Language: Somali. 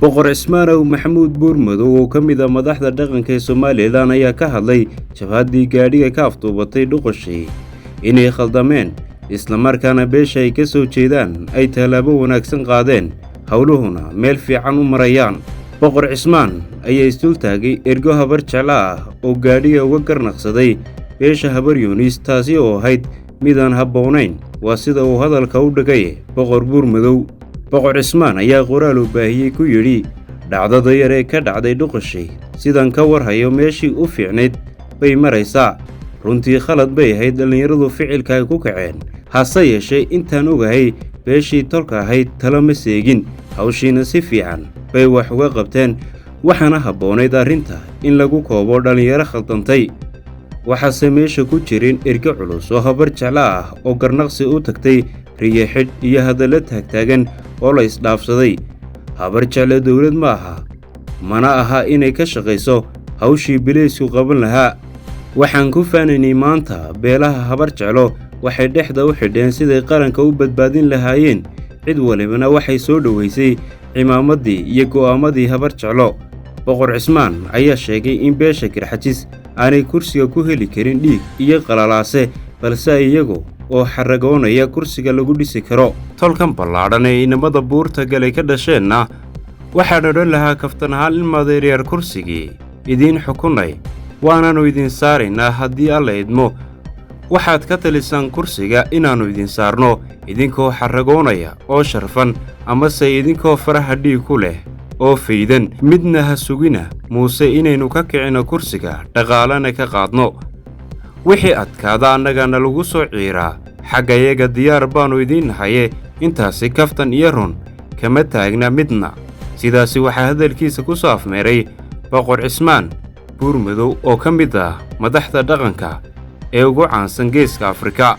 Boqor Cismaanow Maxamuud Buurmadow oo ka mid ah madaxda dhaqanka ee Somalilan ayaa ka hadlay jabhaddii gaadhiga ka afduubatay Dhuqashay inay khaldameen, islamarkaana beesha ay ka soo jeedaan ay tallaabo wanaagsan qaadeen, howluhuna meel fiican u marayaan. Boqor Cismaan ayaa isdultaagay ergo Habar Jeclo ah oo gaadhiga uga garnaqsaday beesha Habar Yunis, taasi oo ahayd midaan habboonayn, waa sida uu hadalka u dhigay Boqor Buurmadow. Boqor Cismaan ayaa qoraal uu baahiyey ku yidhi: "Dhacdada yar ee ka dhacday Dhuqashay, sidaan ka warhayo, meeshii u fiicnayd bay maraysaa. Runtii khalad bay ahayd dhallinyaradu ficilka ay ku kaceen, hase yeeshee intaan ogahay beeshii tolka ahayd talo ma seegin, hawshiina si fiican bay wax uga qabteen, waxaana habboonayd arrinta in lagu koobo dhallinyaro khaldantay. Waxaase meesha ku jirin ergo culus oo Habar Jeclo ah oo garnaqsi u tagtay, riyo xidh iyo hadallo taagtaagan oo la isdhaafsaday. Habar Jeclo dowlad ma aha, mana aha inay ka shaqayso hawshii bilaysku qaban lahaa. Waxaan ku faanaynay maanta beelaha Habar Jeclo waxay dhexda u xidheen siday qaranka u badbaadin lahaayeen, cid walibana waxay soo dhoweysay cimaamaddii iyo go'aamadii Habar Jeclo." Boqor Cismaan ayaa sheegay in beesha Garxajis aanay kursiga ku heli karin dhiig iyo qalalaase, balse iyagu oo xaragoonaya kursiga lagu dhisi karo. "Tolkan ballaadhan ee inamada buurta galay ka dhasheenna waxaan odhan lahaa kaftan ahaan: ilmaadeeryaar, kursigii idiin xukunay, waanaannu idin saaraynaa haddii Alla idmo. Waxaad ka talisaan kursiga inaannu idin saarno idinkoo xaragoonaya oo sharfan, amase idinkoo faraha dhiig ku leh oo faydan. Midna ha sugina Muuse inaynu ka kicino kursiga, dhaqaalena ka qaadno. Wixii adkaada annagana lagu soo ciiraa, xaggayaga diyaar baannu idiin nahaye. Intaasi kaftan iyo run kama taagna midna." Sidaasi waxaa hadalkiisa ku soo afmeeray Boqor Cismaan Buurmadow oo ka mid ah madaxda dhaqanka ee ugu caansan Geeska Afrika.